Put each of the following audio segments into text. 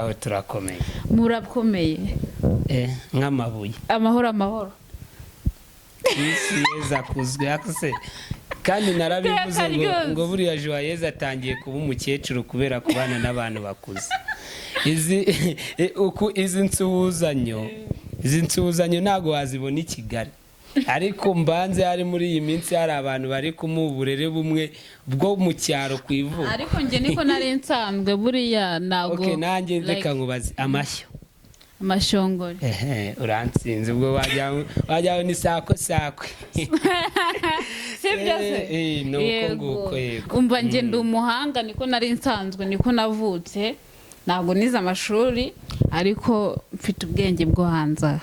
Aho turakomeye. Murakomeye. Nk'amabuye. Amahoro, amahoro. Isi yeza akuzwe akuse kandi narabivuze Iteka ngo ryose. Ngo buriya Joyeuse atangiye kuba umukecuru kubera kubana n'abantu bakuze. Izi uku izi nsuhuzanyo ntabwo wazibona i Kigali, ariko mbanze hari muri iyi minsi hari abantu bari kumuha uburere bumwe bwo mu cyaro ku ivuko. Ariko njye niko nari nsanzwe buriya, ntabwo Okay, nanjye like, reka nkubaze amashyo. Amashongori. Ehe, uransinze ubwo wajya ni sako sakwe. Sibyo se? Eh, ni uko. Yego. Nguko, yego. Umva, njye ndi umuhanga, niko nari nsanzwe, niko navutse. Ntabwo nize amashuri, ariko mfite ubwenge bwo hanze aha.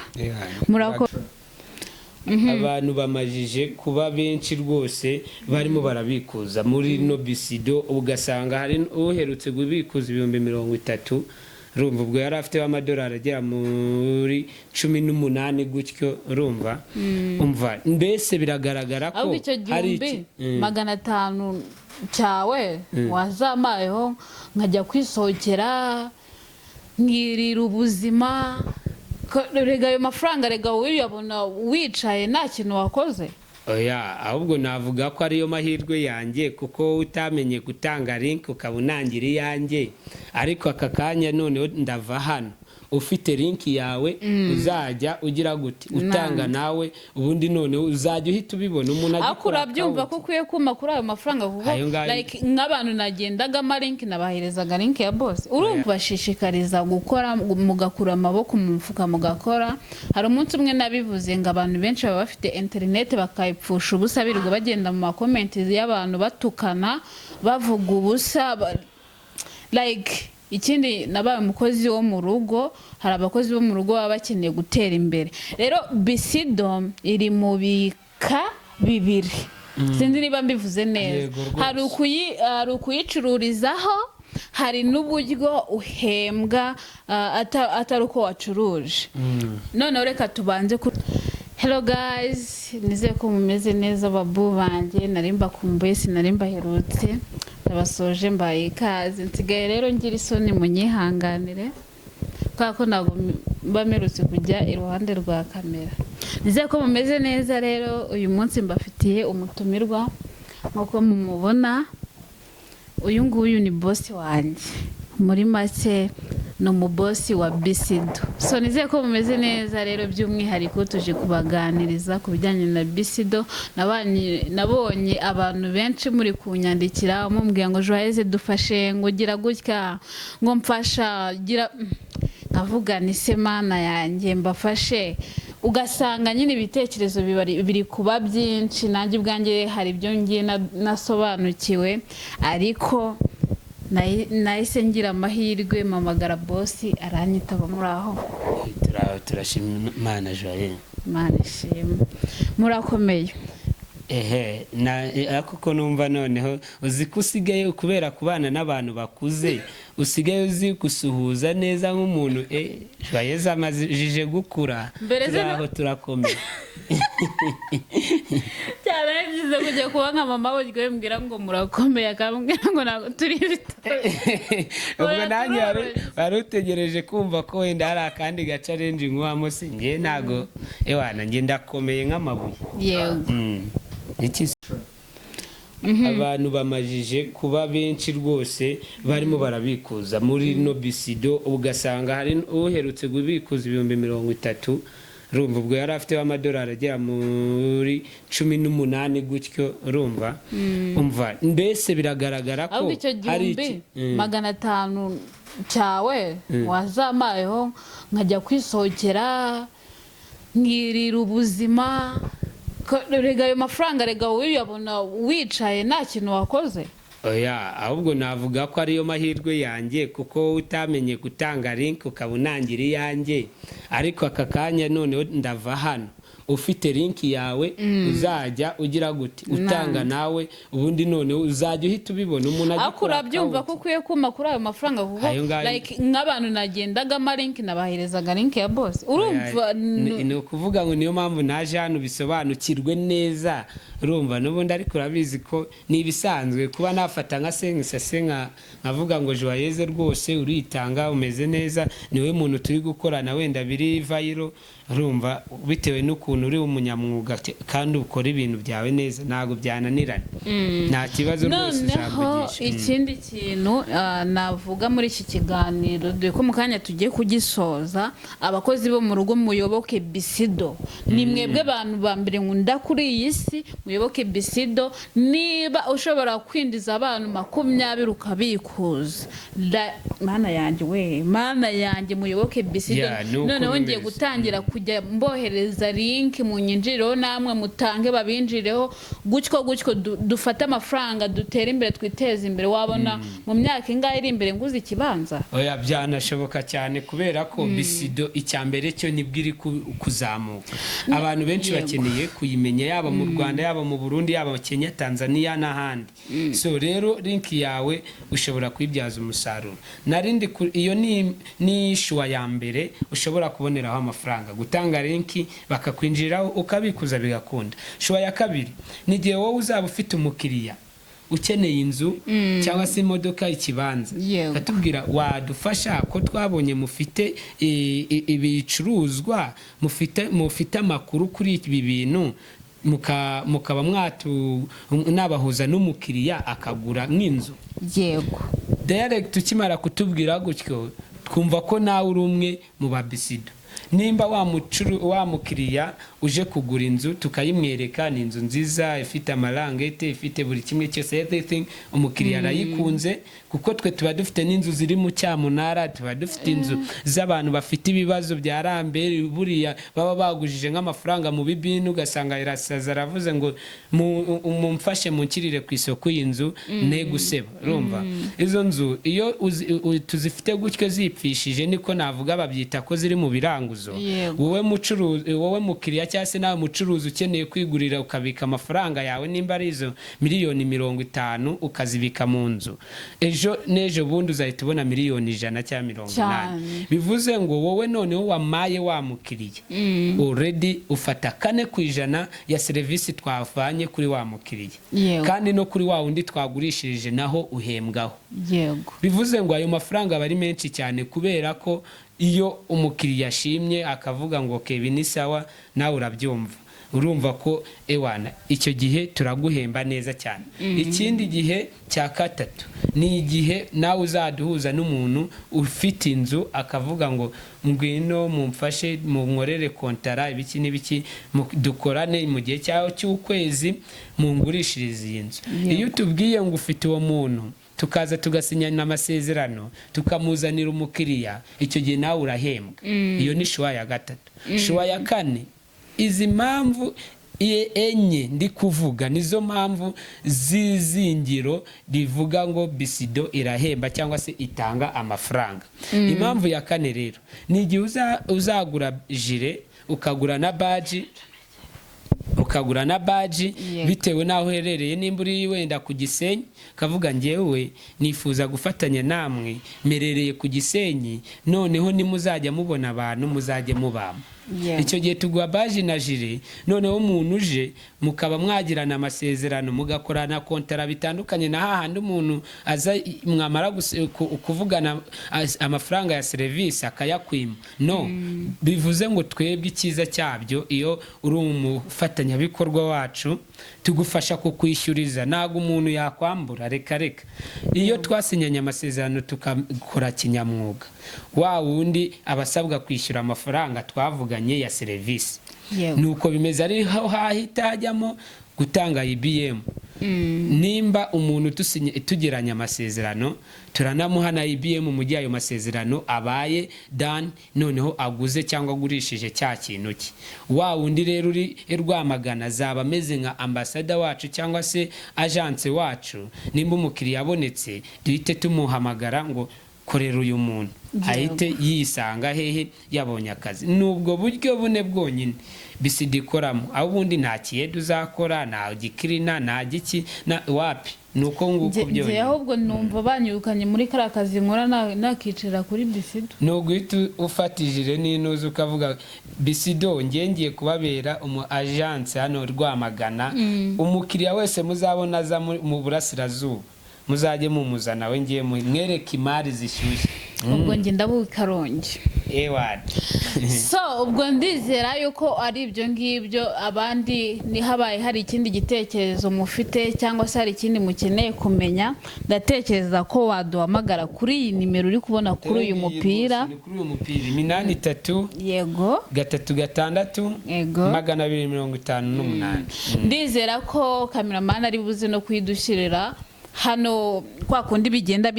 Abantu bamajije kuba benshi rwose, barimo barabikuza muri no bisido, ugasanga hari uherutse kubikuza 30,000. Urumva ubwo yari afite amadolari agera muri 18 gutyo. Urumva, umva, mbese biragaragara ko Ahubwo icyo hari gihumbi 500 cyawe wazamayeho nkajya kwisohokera, nkirira ubuzima. Rega ayo mafaranga, rega uyabona wicaye, nta kintu wakoze. Oya, ahubwo navuga ko ariyo mahirwe yanjye, kuko wowe utamenye gutanga link ukaba unangira iyanjye. Ariko aka kanya noneho ndava hano ufite link yawe, uzajya ugira gute, utanga nawe, ubundi noneho uzajya uhita ubibona umuntu Ariko agikora urabyumva ko account. ukwiye kuma kuri ayo mafaranga, kuko Ayo ngayo- like, nk'abantu nagendaga link, nabaherezaga link ya bose. Urumva, bashishikariza gukora, mugakura amaboko mu mufuka mugakora. Hari umunsi umwe nabivuze ngo abantu benshi baba bafite interineti bakayipfusha ubusa, birirwa bagenda mu ma comment y'abantu, batukana, bavuga ubusa. Like, ikindi nabaye umukozi wo mu rugo. Hari abakozi bo mu rugo baba bakeneye gutera imbere. Rero bisido iri mu bika bibiri, sinzi niba mbivuze neza. Yego rwose. Hari ukuyicururizaho, hari n'uburyo uhembwa atari uko wacuruje. Noneho reka tubanze ku Hello guys, nizeye ko mumeze neza, babu banjye. Nari mbakumbuye, sinari mbaherutse. Ndabasoje, mbaye ikaze. Nsigaye rero ngira isoni, munyihanganire, kubera ko ntabwo mba mperutse kujya iruhande rwa kamera. Nizeye ko mumeze neza. Rero uyu munsi mbafitiye umutumirwa nk'uko mumubona. Uyu nguyu ni boss wanjye, muri make ni umubosi wa bisido. So nizeye ko mumeze neza. Rero by'umwihariko tuje kubaganiriza ku bijyanye na bisido. Nabonye abantu benshi muri kunyandikira mumbwira ngo "Joyeux, dufashe", ngo "gira gutya", ngo "mfasha", gira. Nkavuga ni se Mana yanjye, mbafashe? Ugasanga nyine ibitekerezo biri kuba byinshi. Nanjye ubwanjye hari ibyo ngiye nasobanukiwe, ariko nahise ngira amahirwe mpamagara boss, aranyitaba. Muri aho? Turashima Imana, Joye. Imana ishimwe, murakomeye. Ehe, na ariko ko numva noneho uzi ko usigaye, kubera kubana n'abantu bakuze, usigaye uzi gusuhuza neza nk'umuntu. Joyeuse amajije gukura. Mbere se Turaho, turakomeye. Cyane, ari byiza kujya kuba nka mama we mbwira ngo "Murakomeye", akambwira ngo "Ntabwo turi ibitoki." Ubwo Oya, nanjye turoroshye. Wari utegereje kumva ko wenda hari akandi gacarenji nkuhamo. Si njye ntago, ewana, njye ndakomeye nk'amabuye. Yego. Iki se? Abantu bamajije kuba benshi rwose, barimo barabikuza muri no bisido, ugasanga hari uherutse kubikuza 30,000. Urumva ubwo yari afite amadolari agera muri 18 gutyo. Urumva, umva, mbese biragaragara ko Ahubwo icyo hari gihumbi 500 cyawe wazamayeho nkajya kwisohokera, nkirira ubuzima. Rega ayo mafaranga, rega uyabona wicaye, nta kintu wakoze. Oya, ahubwo navuga ko ariyo mahirwe yanjye, kuko wowe utamenye gutanga link ukaba unangira iyanjye. Ariko aka kanya noneho ndava hano Ufite link yawe uzajya ugira gute? Utanga nawe ubundi, noneho uzajya uhita ubibona umuntu Ariko agikora urabyumva ko account. ukwiye kuma kuri ayo mafaranga, kuko Ayo ngayo- like nk'abantu nagendagamo link, nabaherezaga link ya boss, urumva? Ni ukuvuga ngo niyo mpamvu naje hano bisobanukirwe neza. Urumva n'ubundi, ariko urabizi ko ni ibisanzwe kuba nafata nka senkisase nkavuga ngo Joyeze rwose uritanga, umeze neza, niwe muntu turi gukorana, wenda biri viral. Urumva, bitewe n'ukuntu uri umunyamwuga kandi ukora ibintu byawe neza, ntabwo byananirana, nta kibazo rwose. Noneho Uzamvugisha. ikindi kintu navuga muri iki kiganiro, dore ko mu kanya tugiye kugisoza: abakozi bo mu rugo, muyoboke Bisido. Ni mwebwe bantu ba mbere nkunda kuri iyi si. Muyoboke Bisido. Niba ushobora kwinjiza abantu 20 ukabikuza, Mana yanjye we, Mana yanjye, muyoboke Bisido. Yeah, ni uko Noneho ngiye bimeze. gutangira kujya mbohereza link, munyinjirireho, namwe mutange babinjirireho, gutyo gutyo dufate amafaranga, dutere imbere, twiteze imbere. Wabona mu myaka ingahe iri imbere nguze ikibanza. Oya, byanashoboka cyane, kubera ko Bisido icya mbere cyo nibwo iri kuzamuka. Abantu benshi bakeneye kuyimenya, yaba mu Rwanda, yaba mu Burundi, yaba Kenya, Tanzania n'ahandi. So rero link yawe ushobora kuyibyaza umusaruro. Narindi iyo ni choix ya mbere ushobora kuboneraho amafaranga: gutanga link bakakwinjiriraho, ukabikuza, bigakunda. Choix ya kabiri ni igihe wowe uzaba ufite umukiriya ukeneye inzu cyangwa se imodoka, ikibanza, akatubwira: "Wadufasha ko twabonye mufite ibicuruzwa, mufite amakuru kuri ibi bintu, mukaba mwatu nabahuza n'umukiriya akagura nk'inzu?" Direct ukimara kutubwira gutyo, twumva ko nawe uri umwe mu babisido. Nimba wa mukiriya uje kugura inzu, tukayimwereka, ni inzu nziza ifite amarangete, ifite buri kimwe cyose, everything, umukiriya arayikunze, kuko twe tuba dufite n'inzu ziri mu cyamunara, tuba dufite inzu z'abantu bafite ibibazo bya rambere, buriya baba bagujije nk'amafaranga mu bibini, ugasanga irasaza, aravuze ngo "Mumfashe munkirire ku isoko iyi nzu ne guseba." Urumva izo nzu iyo tuzifite gutyo zipfishije, niko navuga, babyita ko ziri mu biranguzo. Wowe mucuruzi, wowe mukiriya cyangwa se nawe mucuruzi ukeneye kwigurira, ukabika amafaranga yawe, nimba ari izo miliyoni 50 ukazibika mu nzu, ejo n'ejo bundi uzahita ubona miliyoni 100 cyangwa 80. Bivuze ngo wowe noneho wamaye wa mukiriya, already ufata 4% ya serivisi twavanye kuri wa mukiriya. Kandi no kuri wa wundi twagurishirije naho uhembwaho. Bivuze ngo ayo mafaranga aba ari menshi cyane, kubera ko iyo umukiriya ashimye akavuga ngo "Okay, ibi ni sawa", nawe urabyumva, urumva ko ewana icyo gihe turaguhemba neza cyane. Ikindi gihe cya gatatu ni igihe nawe uzaduhuza n'umuntu ufite inzu, akavuga ngo "Ngwino mumfashe munkorere kontara, ibiki n'ibiki, dukorane mu gihe cyawe cy'ukwezi, mungurishirize iyi nzu." Iyo utubwiye ngo ufite uwo muntu, tukaza tugasinyana amasezerano, tukamuzanira umukiriya, icyo gihe nawe urahembwa. Iyo ni choix ya gatatu. Choix ya kane, izi mpamvu enye ndi kuvuga nizo mpamvu z'izingiro rivuga ngo Bisido irahemba cyangwa se itanga amafaranga. Impamvu ya kane rero ni igihe uzagura gilet, ukagura na badge, bitewe n'aho uherereye. Nimba uri wenda ku Gisenyi, ukavuga: "Ngewe nifuza gufatanya namwe, mperereye ku Gisenyi, noneho nimuzajya mubona abantu muzajye mubama." Icyo gihe tuguha badge na gilet, noneho umuntu uje mukaba mwagirana amasezerano, mugakorana kontara, bitandukanye na hahandi umuntu aza mwamara kuvugana amafaranga ya serivisi akayakwima. No bivuze ngo twebwe icyiza cyabyo, iyo uri umufatanyabikorwa wacu, tugufasha kukwishyuriza. Ntabwo umuntu yakwambura, reka reka. Iyo twasinyanye amasezerano tukakora kinyamwuga, wa wundi aba asabwa kwishyura amafaranga twavuganye ya serivisi. Nuko bimeze, ariho hahita hajyamo gutanga EBM. Nimba umuntu tugiranye amasezerano, turanamuha na EBM mu gihe ayo masezerano abaye done, noneho aguze cyangwa agurishije cya kintu cye. Wa wundi rero uri i Rwamagana azaba ameze nka ambasada wacu cyangwa se agence wacu. Nimba umukiriya abonetse, duhite tumuhamagara ngo Korera uyu muntu ahite yisanga hehe yabonye akazi. Ni ubwo buryo bune bwonyine BCD ikoramo. Aho ubundi nta kiyede uzakora, nta gicleaner, nta giki na wapi, ni uko nguko Nge byonyine. Ahubwo numva banyirukanye muri kariya kazi nkora, nakicara kuri bisido. Ni uguhita ufata ijire n'inuza ukavuga: "Bisido, ngiye ngiye kubabera umu agence hano Rwamagana. Umukiriya wese muzabona aza mu burasirazuba, muzajye mumuzana, we ngiye mwereke imari zishyushye." Ubwo njye ndabuka i Karongi. Ewadi. So ubwo ndizera yuko ari ibyo ngibyo. Abandi ni habaye hari ikindi gitekerezo mufite cyangwa se hari ikindi mukeneye kumenya, ndatekereza ko waduhamagara kuri iyi nimero uri kubona kuri uyu mupira. Ni kuri uyu mupira: 83 3 6 258. Ndizera ko cameraman ari buze no kuyidushyirira hano, kwa kundi bigenda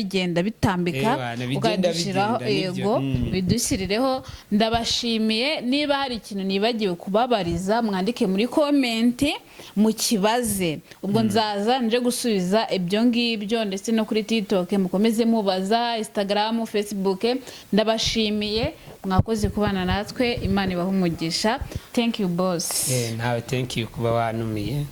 bitambika. Ewana, bigenda ukadushyiraho. bigenda, nibyo. Yego. Bidushyirireho. Ndabashimiye. Niba hari ikintu nibagiwe kubabariza, mwandike muri comment mukibaze, ubwo nzaza nje gusubiza ibyo ngibyo. Ndetse no kuri TikTok mukomeze mubaza, Instagram, Facebook. Ndabashimiye, mwakoze kubana natwe. Imana ibahe umugisha. Thank you, boss. Nawe thank you kuba wanumiye.